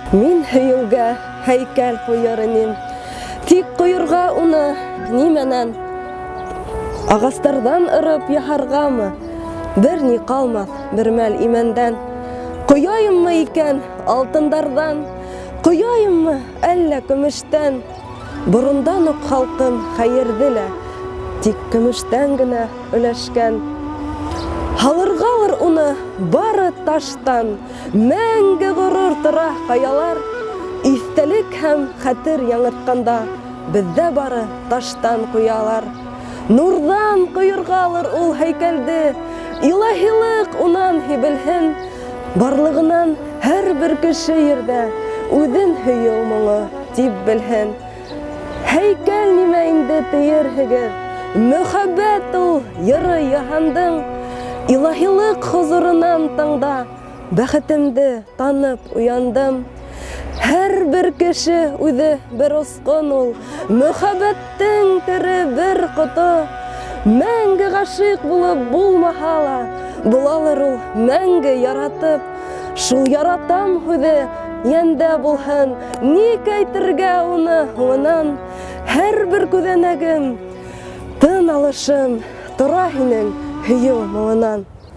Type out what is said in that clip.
Мин һөйөүгә һәйкәл ҡуйыр инем. Тик ҡойорға уны нимәнән? Ағастарҙан ырып яһарғамы? Бер ни ҡалмаҫ бер мәл имәндән. Ҡояйыммы икән алтындарҙан? Ҡояйыммы әллә көмөштән? Борондан уҡ халҡым хәйерҙе лә тик көмөштән генә өләшкән. Һалырғалыр уны бары таштан, Мәңге горур тора ҡаялар. Иҫтәлек һәм хәтер яңыртҡанда Беҙҙә бары таштан ҡуялар. Нурҙан ҡойорғалыр ул һәйкәлде, Илаһилыҡ унан һибелһен. Барлығынан һәр бер кеше ерҙә Үҙен һөйөү моңо тип белһен. Һәйкәл нимә инде тиерһегеҙ, Мөхәббәт ул йыры йыһандың. Илаһилыҡ хозурынан таңда Бәхетемде танып уяндым. Һәр бер кеше үҙе бер осҡон ул, Мөхәббәттең тере бер ҡото. Мәңге ғашиҡ булып булмаһа ла, Булалыр ул мәңге яратып. Шул яратам һүҙе йәндә булһын, Ник әйтергә уны һуңынан? Һәр бер күҙәнәгем, тын алышым Тора һинең һөйөү моңынан.